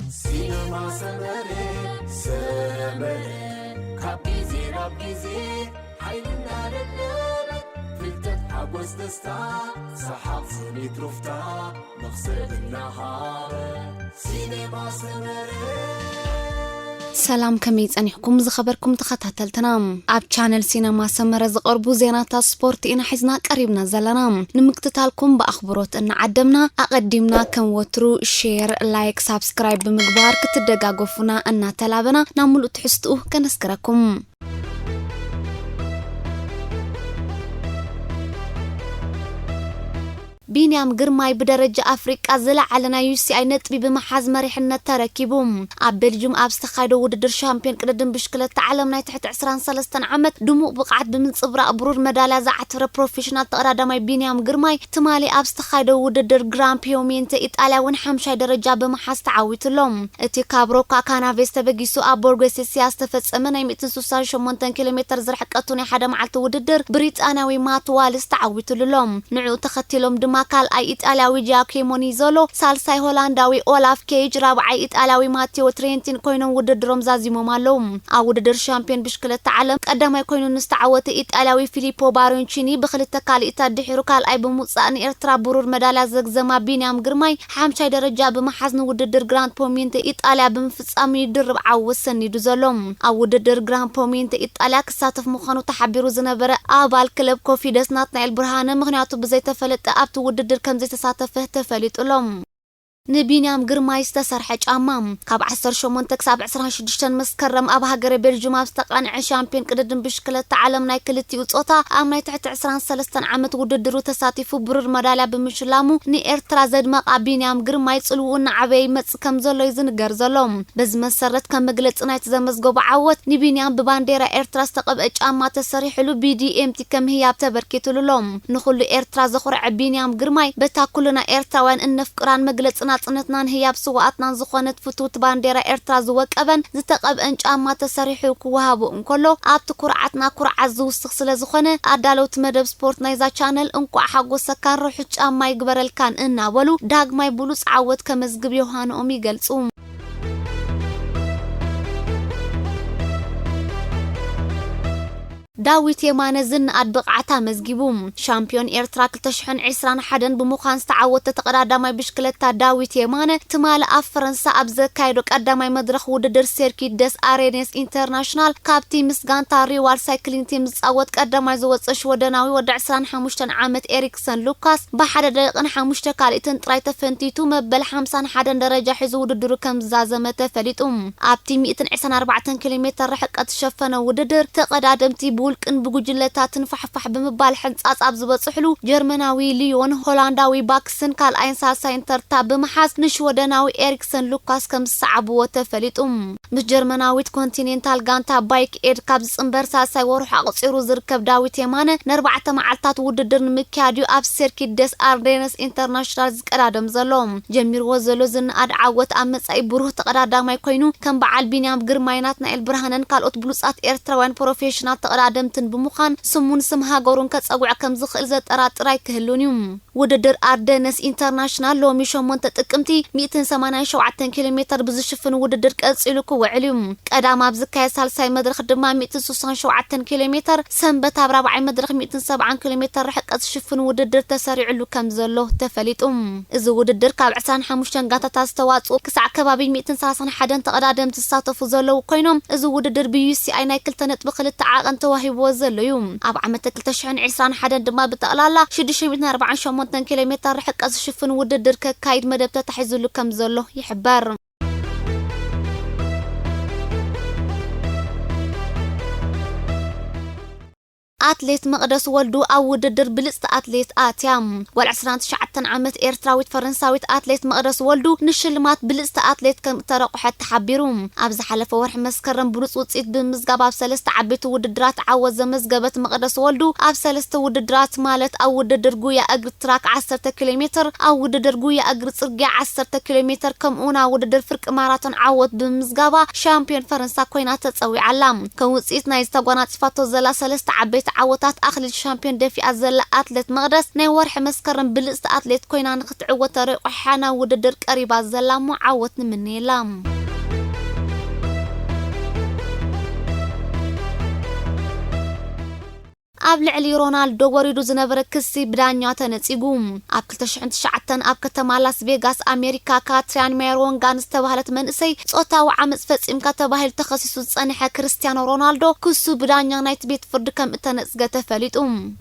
ሲነማ ሰመረ፣ ሰመረ፣ ካብ ግዜ ናብ ግዜ ሓይልና ደደበ፣ ፍልጠት፣ ሓጎስ፣ ደስታ፣ ሰሓቕ፣ ስኒት፣ ሩፍታ፣ መኽሰብ እናሃበ። ሲነማ ሰመረ። ሰላም፣ ከመይ ጸኒሕኩም ዝኸበርኩም ተኸታተልትና? ኣብ ቻነል ሲነማ ሰመረ ዝቐርቡ ዜናታት ስፖርት ኢና ሒዝና ቀሪብና ዘለና። ንምክትታልኩም ብኣኽብሮት እናዓደምና፣ ኣቐዲምና ከም ወትሩ ሼር፣ ላይክ፣ ሳብስክራይብ ብምግባር ክትደጋገፉና እናተላበና ናብ ሙሉእ ትሕዝትኡ ከነስክረኩም። ቢንያም ግርማይ ብደረጃ ኣፍሪቃ ዝለዓለ ናይ ዩ ሲ ኣይ ነጥቢ ብምሓዝ መሪሕነት ተረኪቡ። ኣብ ቤልጅም ኣብ ዝተኻየደ ውድድር ሻምፒዮን ቅድድም ብሽክለታ ዓለም ናይ ትሕቲ ዕስራን ሰለስተን ዓመት ድሙቕ ብቕዓት ብምንጽብራቕ ብሩር መዳልያ ዝዓተረ ፕሮፌሽናል ተቐዳዳማይ ቢንያም ግርማይ ትማሊ ኣብ ዝተኻየደ ውድድር ግራን ፒሞንተ ኢጣልያ እውን ሓምሻይ ደረጃ ብምሓዝ ተዓዊቱ ኣሎ። እቲ ካብ ሮካ ካናቬስ ተበጊሱ ኣብ ቦርጎ ሴሲያ ዝተፈጸመ ናይ ሚእትን ስሳን ሸሞንተን ኪሎ ሜተር ዝርሕቀቱ ናይ ሓደ መዓልቲ ውድድር ብሪጣንያዊ ማት ዋልስ ተዓዊቱሉ ኣሎ። ንዕኡ ተኸቲሎም ድማ ካልኣይ ኢጣልያዊ ጃኪሞ ኒዞሎ፣ ሳልሳይ ሆላንዳዊ ኦላፍ ኬጅ፣ ራብዓይ ኢጣልያዊ ማቴዎ ትሬንቲን ኮይኖም ውድድሮም ዛዚሞም ኣለዉ። ኣብ ውድድር ሻምፒዮን ብሽክለታ ዓለም ቀዳማይ ኮይኑ ንዝተዓወተ ኢጣልያዊ ፊሊፖ ባሮንቺኒ ብክልተ ካልኢታት ድሒሩ ካልኣይ ብምውጻእ ንኤርትራ ብሩር መዳልያ ዘግዘማ ቢንያም ግርማይ ሓምሻይ ደረጃ ብምሓዝ ንውድድር ግራንድ ፖሚንተ ኢጣልያ ብምፍጻሙ እዩ ድርብ ዓወት ሰኒዱ ዘሎ። ኣብ ውድድር ግራንድ ፖሚንተ ኢጣልያ ክሳተፍ ምዃኑ ተሓቢሩ ዝነበረ ኣባል ክለብ ኮፊደስ ናትናኤል ብርሃነ ምኽንያቱ ብዘይተፈለጠ ኣብቲ ውድድር ከም ዘይተሳተፈ ተፈሊጡ ኣሎ። ንቢንያም ግርማይ ዝተሰርሐ ጫማ። ካብ ዓሰርተ ሸሞንተ ክሳብ ዕስራን ሽዱሽተን መስከረም ኣብ ሃገረ ቤልጅም ኣብ ዝተቓንዐ ሻምፒዮን ቅድድም ብሽክለታ ዓለም ናይ ክልቲኡ ጾታ ኣብ ናይ ትሕቲ ዕስራን ሰለስተን ዓመት ውድድሩ ተሳቲፉ ብሩር መዳልያ ብምሽላሙ ንኤርትራ ዘድመቓ ቢንያም ግርማይ ጽልውኡ እናዓበየ ይመጽእ ከም ዘሎ እዩ ዝንገር ዘሎ። በዚ መሰረት ከም መግለጺ ናይቲ ዘመዝገቦ ዓወት ንቢንያም ብባንዴራ ኤርትራ ዝተቐብአ ጫማ ተሰሪሕሉ ቢ ዲ ኤም ቲ ከም ህያብ ተበርኪትሉ ኣሎ። ንኹሉ ኤርትራ ዘኹርዐ ቢንያም ግርማይ በታ ኩልና ኤርትራውያን እነፍቅራን መግለጺ ናጽነትናን ህያብ ስውኣትናን ዝኾነት ፍትውቲ ባንዴራ ኤርትራ ዝወቀበን ዝተቐብአን ጫማ ተሰሪሑ ክወሃቦ እንከሎ ኣብቲ ኩርዓትና ኩርዓት ዝውስኽ ስለ ዝኾነ ኣዳለውቲ መደብ ስፖርት ናይዛ ቻነል እንቋዕ ሓጎሰካን ርሑስ ጫማ ይግበረልካን እናበሉ ዳግማይ ብሉጽ ዓወት ከመዝግብ ዮሃንኦም ይገልጹ። ዳዊት የማነ ዝነኣድ ብቕዓት ኣመዝጊቡ። ሻምፒዮን ኤርትራ ክልተ ሽሕን ዕስራን ሓደን ብምዃን ዝተዓወተ ተቐዳዳማይ ብሽክለታ ዳዊት የማነ ትማሊ ኣብ ፈረንሳ ኣብ ዘካየዶ ቀዳማይ መድረኽ ውድድር ሴርኪት ደስ ኣሬኔስ ኢንተርናሽናል ካብቲ ምስ ጋንታ ሪዋል ሳይክሊንግ ቲም ዝጻወት ቀዳማይ ዝወጸ ሽወደናዊ ወዲ ዕስራን ሓሙሽተን ዓመት ኤሪክሰን ሉካስ ብሓደ ደቂቕን ሓሙሽተ ካልኢትን ጥራይ ተፈንቲቱ መበል ሓምሳን ሓደን ደረጃ ሒዙ ውድድሩ ከም ዝዛዘመ ተፈሊጡ። ኣብቲ ሚእትን ዕስራን ኣርባዕተን ኪሎ ሜተር ርሕቀት ዝሸፈነ ውድድር ተቐዳደምቲ ብውልቅን ብጉጅለታትን ፋሕፋሕ ብምባል ሕንጻጽ ኣብ ዝበጽሕሉ ጀርመናዊ ሊዮን ሆላንዳዊ ባክስን ካልኣይን ሳልሳይን ተርታ ብምሓዝ ንሽወደናዊ ኤሪክሰን ሉካስ ከም ዝሰዓብዎ ተፈሊጡ። ምስ ጀርመናዊት ኮንቲኔንታል ጋንታ ባይክ ኤድ ካብ ዝጽንበር ሳልሳይ ወርሑ ኣቑጺሩ ዝርከብ ዳዊት የማነ ንኣርባዕተ መዓልታት ውድድር ንምክያድ እዩ ኣብ ሴርኪት ደስ ኣርዴነስ ኢንተርናሽናል ዝቀዳደም ዘሎ። ጀሚርዎ ዘሎ ዝነኣድ ዓወት ኣብ መጻኢ ብሩህ ተቐዳዳማይ ኮይኑ ከም በዓል ቢንያም ግርማይ ናትናኤል ብርሃነን ካልኦት ብሉጻት ኤርትራውያን ፕሮፌሽናል ተቐዳደምትን ብምዃን ስሙን ስም ሃገሩን ከጸውዕ ከም ዝኽእል ዘጠራጥር ኣይክህሉን እዩ። ውድድር ኣርደነስ ኢንተርናሽናል ሎሚ ሸሞንተ ጥቅምቲ ሚእትን ሰማንያን ሸውዓተን ኪሎ ሜተር ብዝሽፍን ውድድር ቀጺሉ ክውዕል እዩ። ቀዳም ኣብ ዝካየድ ሳልሳይ መድረኽ ድማ ሚእትን ስሳን ሸውዓተን ኪሎ ሜተር፣ ሰንበት ኣብ ራብዓይ መድረኽ ሚእትን ሰብዓን ኪሎ ሜተር ርሕቀት ዝሽፍን ውድድር ተሰሪዕሉ ከም ዘሎ ተፈሊጡ። እዚ ውድድር ካብ ዕስራን ሓሙሽተን ጋንታታት ዝተዋጽኡ ክሳዕ ከባቢ ሚእትን ሰላሳን ሓደን ተቐዳደምቲ ዝሳተፉ ዘለዉ ኮይኖም፣ እዚ ውድድር ብ ዩ ሲ ኣይ ናይ ክልተ ነጥቢ ክልተ ዓቐን ተዋሂብዎ ዘሎ እዩ። ኣብ ዓመተ ክልተ ሽሕን ዕስራን ሓደን ድማ ብጠቕላላ ሽዱሽተ ሚእትን ኣርባዓን ሸሞንተን ኪሎ ሜተር ርሕቀት ዝሽፍን ውድድር ከካይድ መደብ ተታሒዙሉ ከም ዘሎ ይሕበር። ኣትሌት መቕደስ ወልዱ ኣብ ውድድር ብልጽቲ ኣትሌት ኣትያ። ጓል ዕስራን ትሽዓተን ዓመት ኤርትራዊት ፈረንሳዊት ኣትሌት መቕደስ ወልዱ ንሽልማት ብልጽቲ ኣትሌት ከም እተረቑሐት ተሓቢሩ። ኣብ ዝሓለፈ ወርሒ መስከረም ብሉጽ ውጽኢት ብምምዝጋብ ኣብ ሰለስተ ዓበይቲ ውድድራት ዓወት ዘመዝገበት መቕደስ ወልዱ ኣብ ሰለስተ ውድድራት ማለት ኣብ ውድድር ጉያ እግሪ ትራክ ዓሰርተ ኪሎ ሜትር፣ ኣብ ውድድር ጉያ እግሪ ጽርግያ ዓሰርተ ኪሎ ሜትር ከምኡ እውን ኣብ ውድድር ፍርቂ ማራቶን ዓወት ብምምዝጋባ ሻምፒዮን ፈረንሳ ኮይና ተጸዊዓ ኣላ። ከም ውጽኢት ናይ ዝተጓናጽፋቶ ዘላ ሰለስተ ዓበይቲ ዓወታት ኣኽሊል ሻምፒዮን ደፊኣ ዘላ ኣትሌት መቕደስ፣ ናይ ወርሒ መስከረም ብልጽቲ ኣትሌት ኮይና ንኽትዕወት ተረቋሒሓ ናብ ውድድር ቀሪባ ዘላ እሞ ዓወት ንምነየላ። ኣብ ልዕሊ ሮናልዶ ወሪዱ ዝነበረ ክሲ ብዳኛ ተነጺጉ። ኣብ ክልተ ሽሕን ትሽዓተን ኣብ ከተማ ላስ ቬጋስ ኣሜሪካ፣ ካትሪያን ማየርወንጋ ንዝተባህለት መንእሰይ ጾታዊ ዓመጽ ፈጺምካ ተባሂሉ ተኸሲሱ ዝጸንሐ ክርስቲያኖ ሮናልዶ፣ ክሱ ብዳኛ ናይቲ ቤት ፍርዲ ከም እተነጽገ ተፈሊጡ።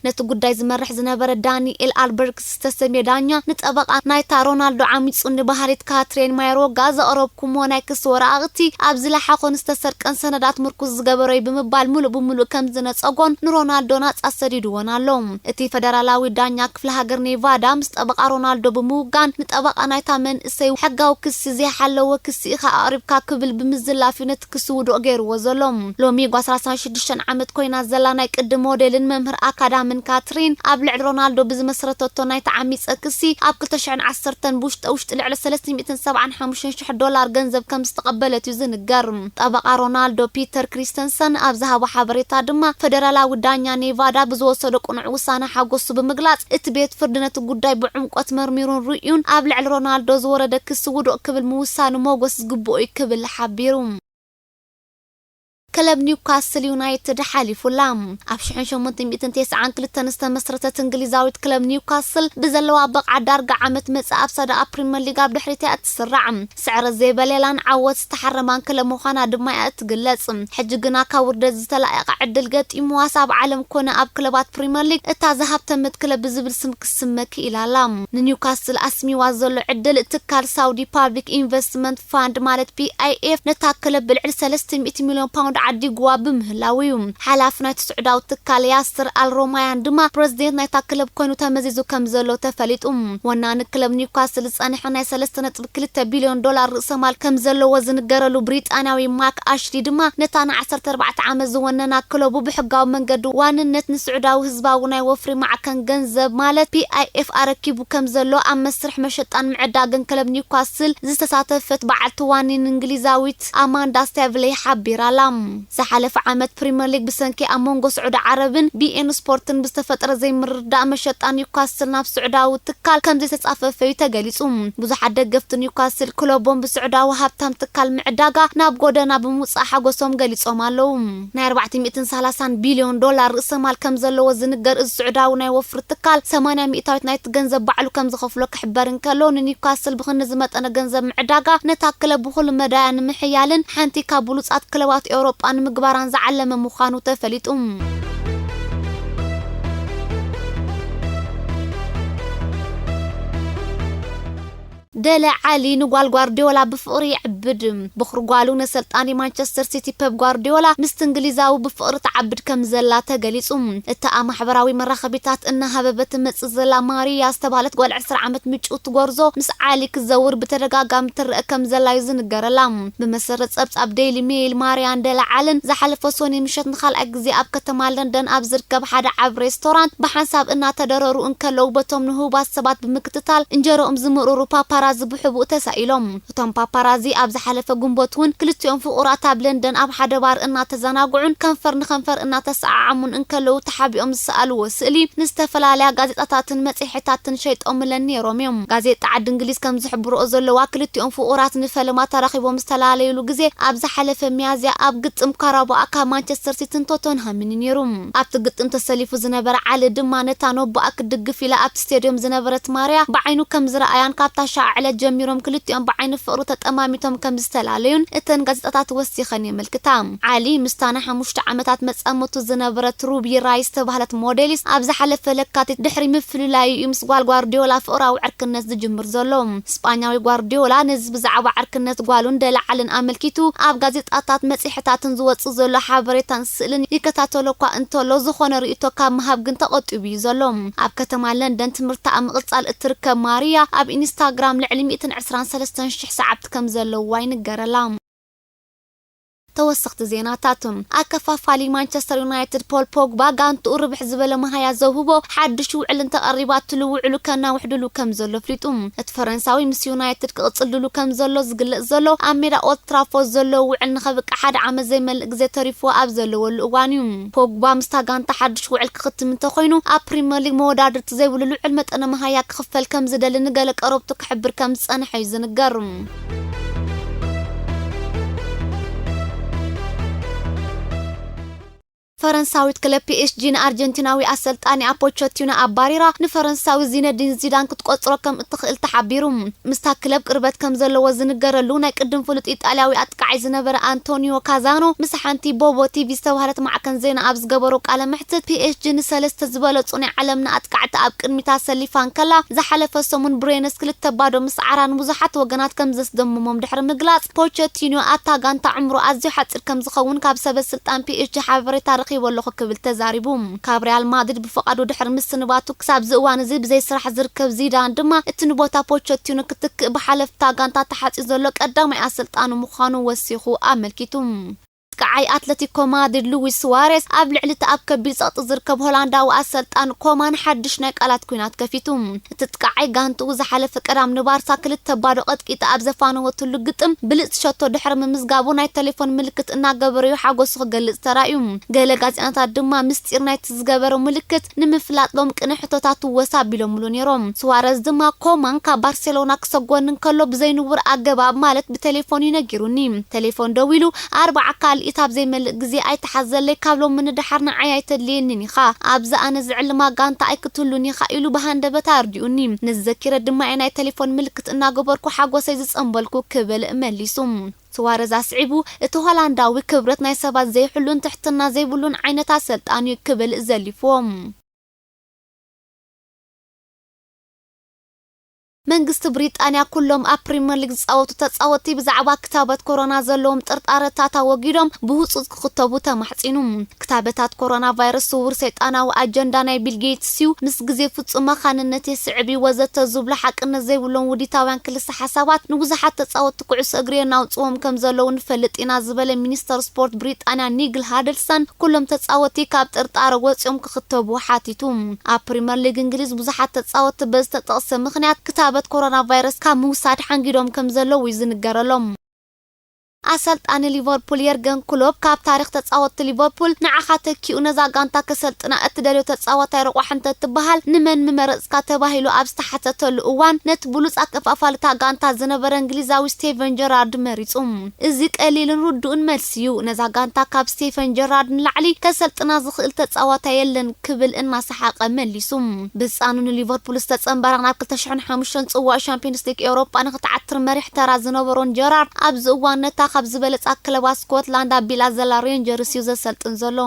ነቲ ጉዳይ ዝመርሕ ዝነበረ ዳኒኤል ኣልበርግስ ዝተሰምየ ዳኛ፣ ንጠበቓ ናይታ ሮናልዶ ዓሚጹኒ በሃሊት ካትሪን ማየርወንጋ ዘቕረብኩሞ ናይ ክሲ ወረቓቕቲ ኣብ ዝለሓኾን ዝተሰርቀን ሰነዳት ምርኩስ ዝገበሮ እዩ ብምባል፣ ምሉእ ብምሉእ ከም ዝነጸጎን ንሮናልዶ ናጻ ሰዲድዎን ኣሎ። እቲ ፈደራላዊ ዳኛ ክፍለ ሃገር ኔቫዳ ምስ ጠበቓ ሮናልዶ ብምውጋን፣ ንጠበቓ ናይታ መንእሰይ ሕጋዊ ክሲ ዘይሓለወ ክሲ ኢኻ ኣቕሪብካ ክብል ብምዝላፍ እዩ ነቲ ክሲ ውዱቕ ገይርዎ ዘሎ። ሎሚ ጓል ሰላሳን ሽዱሽተን ዓመት ኮይና ዘላ ናይ ቅዲ ሞዴልን መምህር ኣካዳምን ካትሪን፣ ኣብ ልዕሊ ሮናልዶ ብዝመስረተቶ ናይ ተዓሚጸ ክሲ፣ ኣብ ክልተ ሽሕን ዓሰርተን ብውሽጠ ውሽጢ ልዕሊ ሰለስተ ሚእትን ሰብዓን ሓሙሽተን ሽሕ ዶላር ገንዘብ ከም ዝተቐበለት እዩ ዝንገር። ጠበቓ ሮናልዶ ፒተር ክሪስተንሰን ኣብ ዝሃቦ ሓበሬታ ድማ፣ ፈደራላዊ ዳኛ ኔቫዳ ብዝወሰዶ ቅኑዕ ውሳነ ሓጎሱ ብምግላጽ፣ እቲ ቤት ፍርዲ ነቲ ጉዳይ ብዕምቆት መርሚሩን ርእዩን፣ ኣብ ልዕሊ ሮናልዶ ዝወረደ ክሲ ውዱቕ ክብል ምውሳኑ ሞጎስ ዝግብኦ እዩ ክብል ሓቢሩ። ክለብ ኒውካስል ዩናይትድ ሓሊፉላ። ኣብ ሽሕን ሸሞንተ ሚእትን ተስዓን ክልተን ዝተመስረተት እንግሊዛዊት ክለብ ኒውካስል፣ ብዘለዋ ብቕዓት ዳርጋ ዓመት መጻኢ ኣብ ሳደኣ ፕሪምየር ሊግ ኣብ ድሕሪት እያ እትስራዕ። ስዕረት ዘይበለላን ዓወት ዝተሓረማን ክለብ ምዃና ድማ እያ እትግለጽ። ሕጂ ግና ካብ ውርደት ዝተላቐቐ ዕድል ገጢሙዋስ፣ ኣብ ዓለም ኮነ ኣብ ክለባት ፕሪምየር ሊግ እታ ዝሃብተመት ክለብ ብዝብል ስም ክስመ ክኢላ ኣላ። ንኒውካስል ኣስሚዋ ዘሎ ዕድል፣ ትካል ሳውዲ ፓብሊክ ኢንቨስትመንት ፋንድ ማለት ፒ ኣይ ኤፍ ነታ ክለብ ብልዕሊ ሰለስተ ሚእቲ ሚልዮን ፓውንድ ዓዲግዋ ብምህላው እዩ። ሓላፊ ናይቲ ስዑዳዊ ትካል ያስር ኣል ሮማያን ድማ ፕረዚደንት ናይታ ክለብ ኮይኑ ተመዚዙ ከም ዘሎ ተፈሊጡ። ወናኒ ክለብ ኒውካስል ዝጸንሐ ናይ ሰለስተ ነጥቢ ክልተ ቢልዮን ዶላር ርእሰ ማል ከም ዘለዎ ዝንገረሉ ብሪጣንያዊ ማክ ኣሽሊ ድማ፣ ነታ ንዓሰርተ ኣርባዕተ ዓመት ዝወነና ክለቡ ብሕጋዊ መንገዲ ዋንነት ንስዑዳዊ ህዝባዊ ናይ ወፍሪ ማዕከን ገንዘብ ማለት ፒ ኣይ ኤፍ ኣረኪቡ ከም ዘሎ ኣብ መስርሕ መሸጣን ምዕዳግን ክለብ ኒውካስል ዝተሳተፈት በዓልቲ ዋኒን እንግሊዛዊት ኣማንዳ ስታቭሌ ሓቢራ ኣላ። ዝሓለፈ ዓመት ፕሪምየር ሊግ ብሰንኪ ኣብ መንጎ ስዑዲ ዓረብን ቢ ኤን ስፖርትን ብዝተፈጠረ ዘይምርድዳእ፣ መሸጣ ኒውካስል ናብ ስዑዳዊ ትካል ከም ዘይተጻፈፈ እዩ ተገሊጹ። ብዙሓት ደገፍቲ ኒውካስል፣ ክለቦም ብስዑዳዊ ሃብታም ትካል ምዕዳጋ ናብ ጎደና ብምውጻእ ሓጎሶም ገሊጾም ኣለዉ። ናይ ኣርባዕተ ሚእትን ሰላሳን ቢልዮን ዶላር ርእሰ ማል ከም ዘለዎ ዝንገር እዚ ስዑዳዊ ናይ ወፍሪ ትካል፣ ሰማንያ ሚእታዊት ናይቲ ገንዘብ ባዕሉ ከም ዝኸፍሎ ክሕበር እንከሎ፣ ንኒውካስል ብኽንዲ ዝመጠነ ገንዘብ ምዕዳጋ፣ ነታ ክለብ ብኹሉ መዳያ ንምሕያልን ሓንቲ ካብ ብሉጻት ክለባት ኤውሮጳ ንምግባራን ዝዓለመ ምዃኑ ተፈሊጡ። ደለ ዓሊ ንጓል ጓርዲዮላ ብፍቕሪ ይዕብድ። በኹሪ ጓሉ ነሰልጣኒ ማንቸስተር ሲቲ ፔፕ ጓርዲዮላ ምስቲ እንግሊዛዊ ብፍቕሪ ትዓብድ ከም ዘላ ተገሊጹ። እታ ኣብ ማሕበራዊ መራኸቢታት እናሃበበት ትመጽእ ዘላ ማሪያ ዝተባህለት ጓል ዕስራ ዓመት ምጭውቲ ጎርዞ፣ ምስ ዓሊ ክዘውር ብተደጋጋሚ ትረአ ከም ዘላ እዩ ዝንገረላ። ብመሰረት ጸብጻብ ዴይሊ ሜይል፣ ማሪያን ደለ ዓልን ዝሓለፈ ሰኑይ ምሸት ንኻልኣይ ግዜ ኣብ ከተማ ለንደን ኣብ ዝርከብ ሓደ ዓቢ ሬስቶራንት ብሓንሳብ እናተደረሩ እንከለዉ፣ በቶም ንህቡባት ሰባት ብምክትታል እንጀርኦም ዝምርሩ ፓፓራዚ ብሕቡእ ተሳኢሎም። እቶም ፓፓራዚ ኣብ ዝሓለፈ ግንቦት እውን ክልቲኦም ፍቑራት ኣብ ለንደን ኣብ ሓደ ባር እናተዘናግዑን ከንፈር ንከንፈር እናተሰዓዓሙን እንከለዉ ተሓቢኦም ዝሰኣልዎ ስእሊ ንዝተፈላለያ ጋዜጣታትን መጽሔታትን ሸይጦምለን ነይሮም እዮም። ጋዜጣ ዓዲ እንግሊዝ ከም ዝሕብርኦ ዘለዋ፣ ክልቲኦም ፍቑራት ንፈለማ ተራኺቦም ዝተላለዩሉ ግዜ ኣብ ዝሓለፈ ሚያዝያ ኣብ ግጥም ካራባኦ ካብ ማንቸስተር ሲቲን ቶተንሃምን እዩ ነይሩ። ኣብቲ ግጥም ተሰሊፉ ዝነበረ ዓሊ ድማ ነታ ነቦኣ ክትድግፍ ኢላ ኣብቲ ስቴድዮም ዝነበረት ማርያ ብዓይኑ ከም ዝረኣያን ካብታ ሻዕ ዕለት ጀሚሮም ክልቲኦም ብዓይኒ ፍቕሪ ተጠማሚቶም ከም ዝተላለዩን እተን ጋዜጣታት ወሲኸን የመልክታ። ዓሊ ምስታ ንሓሙሽተ ዓመታት መጻምድቱ ዝነበረት ሩቢ ራይስ ዝተባህለት ሞዴሊስት ኣብ ዝሓለፈ ለካቲት ድሕሪ ምፍልላዩ እዩ ምስ ጓል ጓርዲዮላ ፍቕራዊ ዕርክነት ዝጅምር ዘሎ። ስጳኛዊ ጓርዲዮላ ነዚ ብዛዕባ ዕርክነት ጓሉን ደለ ዓልን ኣመልኪቱ ኣብ ጋዜጣታት፣ መጽሔታትን ዝወጽእ ዘሎ ሓበሬታን ስእልን ይከታተሎ እኳ እንተሎ፣ ዝኾነ ርእይቶ ካብ ምሃብ ግን ተቖጢቡ እዩ ዘሎ። ኣብ ከተማ ለንደን ትምህርታ ኣብ ምቕጻል እትርከብ ማሪያ፣ ኣብ ኢንስታግራም ልዕሊ ሚእትን ዕስራን ሰለስተን ሽሕ ሰዓብቲ ከም ዘለዋ ይንገረላ። ተወሰኽቲ ዜናታት። ኣከፋፋሊ ማንቸስተር ዩናይትድ ፖል ፖግባ ጋንትኡ ርብሕ ዝበለ መሃያ ዘውህቦ ሓድሽ ውዕል እንተቐሪባትሉ ውዕሉ ከናውሕ ድሉ ከም ዘሎ ኣፍሊጡ። እቲ ፈረንሳዊ ምስ ዩናይትድ ክቕጽል ድሉ ከም ዘሎ ዝግለጽ ዘሎ ኣብ ሜዳ ኦልድ ትራፎርድ ዘሎ ውዕል ንኸብቅዕ ሓደ ዓመት ዘይመልእ ግዜ ተሪፍዎ ኣብ ዘለወሉ እዋን እዩ። ፖግባ ምስታ ጋንታ ሓድሽ ውዕል ክኽትም እንተኾይኑ ኣብ ፕሪምየር ሊግ መወዳድርቲ ዘይብሉ ልዑል መጠነ መሃያ ክኽፈል ከም ዝደሊ ንገለ ቀረብቱ ክሕብር ከም ዝጸንሐ እዩ ዝንገር። ፈረንሳዊት ክለብ ፒ ኤስ ጂ ንኣርጀንቲናዊ ኣሰልጣኒኣ ፖቸቲኖ ኣባሪራ ንፈረንሳዊ ዚነዲን ዚዳን ክትቆጽሮ ከም እትኽእል ተሓቢሩ። ምስታ ክለብ ቅርበት ከም ዘለዎ ዝንገረሉ ናይ ቅድም ፍሉጥ ኢጣልያዊ ኣጥቃዓይ ዝነበረ ኣንቶኒዮ ካዛኖ ምስ ሓንቲ ቦቦ ቲቪ ዝተባህለት ማዕከን ዜና ኣብ ዝገበሮ ቃለ መሕትት፣ ፒ ኤስ ጂ ንሰለስተ ዝበለጹ ናይ ዓለምና ኣጥቃዕቲ ኣብ ቅድሚት ኣሰሊፋ እንከላ፣ ዝሓለፈ ሰሙን ብሬነስ ክልተ ባዶ ምስዓራ ንብዙሓት ወገናት ከም ዘስደምሞም ድሕሪ ምግላጽ፣ ፖቸቲኖ ኣብታ ጋንታ ዕምሩ ኣዝዩ ሓጺር ከም ዝኸውን ካብ ሰበ ስልጣን ፒ ኤስ ጂ ሓበሬታ ረኺበ ኣለኹ ክብል ተዛሪቡ። ካብ ሪያል ማድሪድ ብፍቓዱ ድሕሪ ምስንባቱ ክሳብ እዚ እዋን እዚ ብዘይ ስራሕ ዝርከብ ዚዳን ድማ እቲ ንቦታ ፖቸቲኖ ክትክእ ብሓለፍታ ጋንታ ተሓጽዩ ዘሎ ቀዳማይ ኣሰልጣኑ ምዃኑ ወሲኹ ኣመልኪቱ። ኣጥቃዓይ ኣትለቲኮ ማድሪድ ሉዊስ ሱዋሬስ ኣብ ልዕሊ እቲ ኣብ ከቢድ ጸቕጢ ዝርከብ ሆላንዳዊ ኣሰልጣን ኮማን ሓድሽ ናይ ቃላት ኲናት ከፊቱ። እቲ ኣጥቃዓይ ጋንትኡ ዝሓለፈ ቀዳም ንባርሳ ክልተ ባዶ ቀጥቂጣ ኣብ ዘፋነወትሉ ግጥም ብልጽቲ ሸቶ ድሕሪ ምምዝጋቡ ናይ ቴሌፎን ምልክት እናገበረ'ዩ ሓጎሱ ክገልጽ ተራእዩ። ገለ ጋዜጠኛታት ድማ ምስጢር ናይቲ ዝገበሮ ምልክት ንምፍላጥ ሎም ቅነ ሕቶታት ትወሳ ኣቢሎምሉ ነይሮም። ሱዋረዝ ድማ ኮማን ካብ ባርሴሎና ክሰጎኒ እንከሎ ብዘይንቡር ኣገባብ ማለት ብቴሌፎን እዩ ነጊሩኒ። ቴሌፎን ደዊሉ ኣርባዓ ካልኢት ኣብ ዘይመልእ ግዜ ኣይትሓዘለይ፣ ካብ ሎሚ ንደሓር ንዓይ ኣይተድልየንን ኢኻ። ኣብዚ ኣነ ዝዕልማ ጋንታ ኣይክትህሉን ኢኻ ኢሉ ብሃንደበት ኣርዲኡኒ። ንዘኪረ ድማ እየ ናይ ቴሌፎን ምልክት እናገበርኩ ሓጎሰይ ዝጸንበልኩ ክብል መሊሱ። ሱዋረዝ ኣስዒቡ፣ እቲ ሆላንዳዊ ክብረት ናይ ሰባት ዘይሕሉን ትሕትና ዘይብሉን ዓይነት ኣሰልጣኒ እዩ ክብል ዘሊፍዎ። መንግስቲ ብሪጣንያ ኩሎም ኣብ ፕሪምየር ሊግ ዝጻወቱ ተጻወትቲ ብዛዕባ ክታበት ኮሮና ዘለዎም ጥርጣረታት ኣወጊዶም ብህጹጽ ክኽተቡ ተማሕጺኑ። ክታበታት ኮሮና ቫይረስ ስዉር ሰይጣናዊ ኣጀንዳ ናይ ቢል ጌትስ እዩ፣ ምስ ግዜ ፍጹም መኻንነት የስዕብ እዩ ወዘተ ዝብሉ ሓቅነት ዘይብሎም ውዲታውያን ክልሰ ሓሳባት ንብዙሓት ተጻወትቲ ኩዕሶ እግሪ የናውጽዎም ከም ዘለዉ ንፈልጥ ኢና ዝበለ ሚኒስተር ስፖርት ብሪጣንያ ኒግል ሃደልሰን ኩሎም ተጻወትቲ ካብ ጥርጣረ ወጺኦም ክኽተቡ ሓቲቱ። ኣብ ፕሪምየር ሊግ እንግሊዝ ብዙሓት ተጻወትቲ በዝተጠቕሰ ምኽንያት ክታበት ኮሮና ቫይረስ ካብ ምውሳድ ሓንጊዶም ከም ዘለዉ እዩ ዝንገረሎም። ኣሰልጣኒ ሊቨርፑል የርገን ክሎፕ ካብ ታሪኽ ተጻወትቲ ሊቨርፑል ንዓኻ ተኪኡ ነዛ ጋንታ ከሰልጥና እትደልዮ ተጻዋታይ ረቋሒ እንተትበሃል ንመን ምመረጽካ ተባሂሉ ኣብ ዝተሓተተሉ እዋን ነቲ ብሉጽ ኣከፋፋልታ ጋንታ ዝነበረ እንግሊዛዊ ስቴቨን ጀራርድ መሪጹ። እዚ ቀሊልን ርዱእን መልሲ እዩ። ነዛ ጋንታ ካብ ስቴፈን ጀራርድ ንላዕሊ ከሰልጥና ዝኽእል ተጻዋታይ የለን ክብል እናሰሓቐ መሊሱ። ብህጻኑ ንሊቨርፑል ዝተጸንበራ ናብ ክልተ ሽሕን ሓሙሽተን ጽዋእ ሻምፒዮንስ ሊግ ኤውሮጳ ንኽትዓትር መሪሕ ተራ ዝነበሮን ጀራርድ ኣብዚ እዋን ነታ ካብ ዝበለጻ ክለባት ስኮትላንድ ኣቢላ ዘላ ሬንጀርስ እዩ ዘሰልጥን ዘሎ።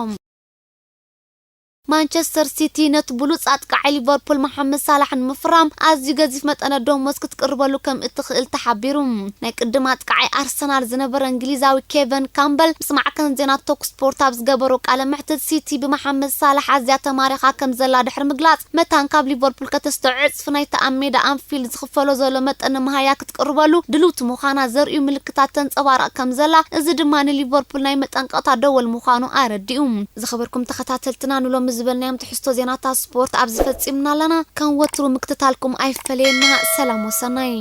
ማንቸስተር ሲቲ ነቲ ብሉጽ ኣጥቃዓይ ሊቨርፑል መሓመድ ሳላሕ ንምፍራም ኣዝዩ ገዚፍ መጠነ ደሞዝ ክትቅርበሉ ከም እትኽእል ተሓቢሩ። ናይ ቅድም ኣጥቃዓይ ኣርሰናል ዝነበረ እንግሊዛዊ ኬቨን ካምበል ምስ ማዕከን ዜና ቶክ ስፖርት ኣብ ዝገበሮ ቃለ መሕትት፣ ሲቲ ብመሓመድ ሳላሕ ኣዝያ ተማሪኻ ከም ዘላ ድሕሪ ምግላጽ፣ መታን ካብ ሊቨርፑል ከተስቶ ዕጽፊ ናይቲ ኣብ ሜዳ ኣንፊልድ ዝኽፈሎ ዘሎ መጠን መሃያ ክትቅርበሉ ድልውቲ ምዃና ዘርእዩ ምልክታት ተንጸባርቕ ከም ዘላ፣ እዚ ድማ ንሊቨርፑል ናይ መጠንቀቕታ ደወል ምዃኑ ኣረዲኡ። ዝኸበርኩም ተኸታተልትና፣ ንሎሚ ዝበልናዮም ትሕዝቶ ዜናታት ስፖርት ኣብዚ ፈጺምና ኣለና። ከም ወትሩ ምክትታልኩም ኣይፈለየና። ሰላም ወሰናይ።